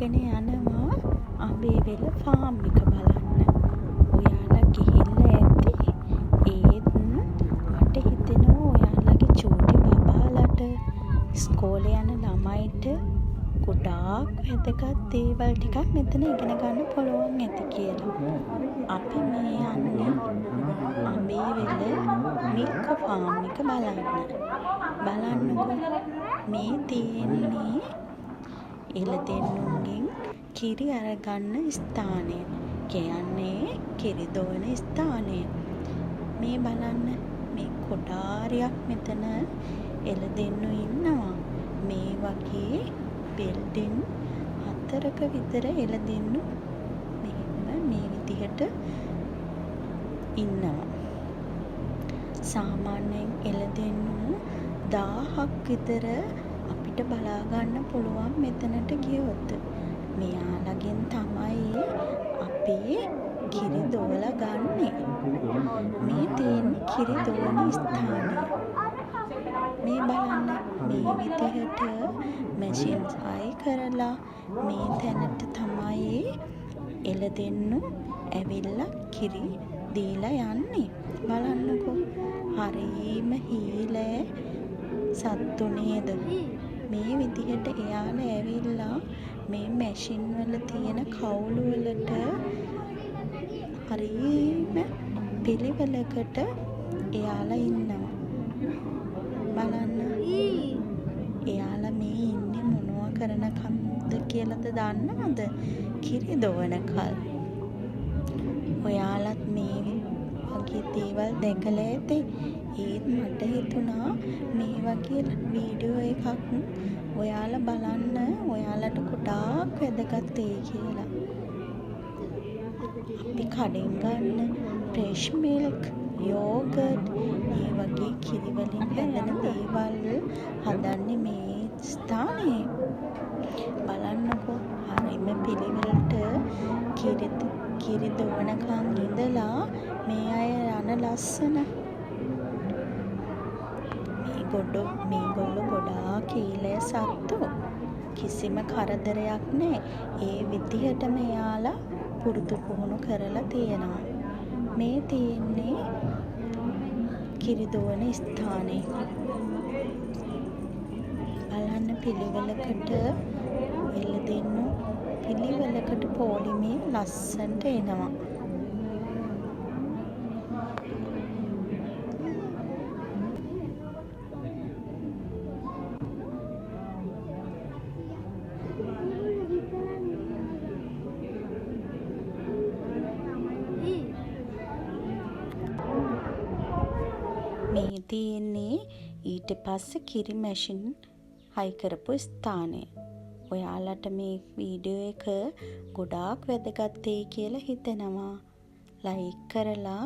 අරගෙන යනවා අඹේවෙල ෆාම් එක බලන්න. ඔයාලා ගිහිල්ලා ඇති. ඒත් මට හිතෙනවා ඔයාලගේ චූටි බබාලට, ඉස්කෝලේ යන ළමයිට ගොඩාක් වැදගත් දේවල් ටිකක් මෙතන ඉගෙන ගන්න පුළුවන් ඇති කියලා. අපි මේ යන්නේ අඹේවෙල මිල්ක් ෆාම් එක බලන්න. බලන්නකෝ, මේ තියෙන්නේ එළදෙනුන්ගෙන් කිරි අරගන්න ස්ථානය. කියන්නේ කිරි දොවන ස්ථානය. මේ බලන්න, මේ කොටාරයක් මෙතන එළදෙන්නු ඉන්නවා. මේ වගේ බිල්ඩින් හතරක විතර එළදෙන්නු මෙහෙම මේ විදිහට ඉන්නවා. සාමාන්‍යයෙන් එළදෙන්නු 1000ක් විතර අපිට බලා ගන්න පුළුවන් මෙතනට ගියොත්. මෙයාලගෙන් තමයි අපි කිරි දොවලා ගන්නෙ. මේ තියෙන්නේ කිරි දොවන ස්ථානය. මේ බලන්න, මේ විදිහට මැෂින්ස් හයි කරලා මේ තැනට තමයි එළදෙන්නු ඇවිල්ලා කිරි දීලා යන්නේ. බලන්නකෝ, හරිම හීලෑ සත්තු නේද? මේ විදිහට එයාලා ඇවිල්ලා මේ මැෂින් වල තියෙන කවුළු වලට හරිම පිළිවෙලකට එයාලා ඉන්නවා. බලන්න, එයාලා මේ ඉන්නේ මොනවා කරනකම්ද කියලාද දන්නවද? කිරි දොවනකල්. ඔයාලත් මේ වගේ දේවල් දැකලා ඇති. ඒත් මට හිතුණා මේ වගේ වීඩියෝ එකක් ඔයාලා බලන්න ඔයාලට ගොඩාක් වැදගත් වෙයි කියලා. අපි කඩෙන් ගන්න ෆ්‍රෙෂ් මිල්ක්, යෝගට්, ඒ වගේ කිරි වලින් හැදෙන දේවල් හදන්නේ මේ ස්ථානයේ. බලන්නකෝ, හරිම පිළිවෙලට කිරි දොවනකන් ඉඳලා මේ අය යන ලස්සන. මේගොල්ලෝ ගොඩාක් හීලෑ සත්තු. කිසිම කරදරයක් නෑ. ඒ විදිහටම එයාලා පුරුදු පුහුණු කරලා තියෙනවා. මේ තියෙන්නේ කිරි දොවන ස්ථානය. බලන්න, පිළිවෙලකට එළදෙන්නු පිළිවෙලකට පොලිමේ ලස්සනට එනවා. මේ තියෙන්නේ ඊට පස්සේ කිරි මැෂින් හයි කරපු ස්ථානය. ඔයාලට මේ වීඩියෝ එක ගොඩාක් වැදගත් වෙයි කියලා හිතෙනවා. ලයික් කරලා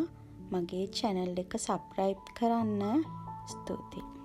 මගේ චැනල් එක සබ්ස්ක්‍රයිබ් කරන්න. ස්තුතියි.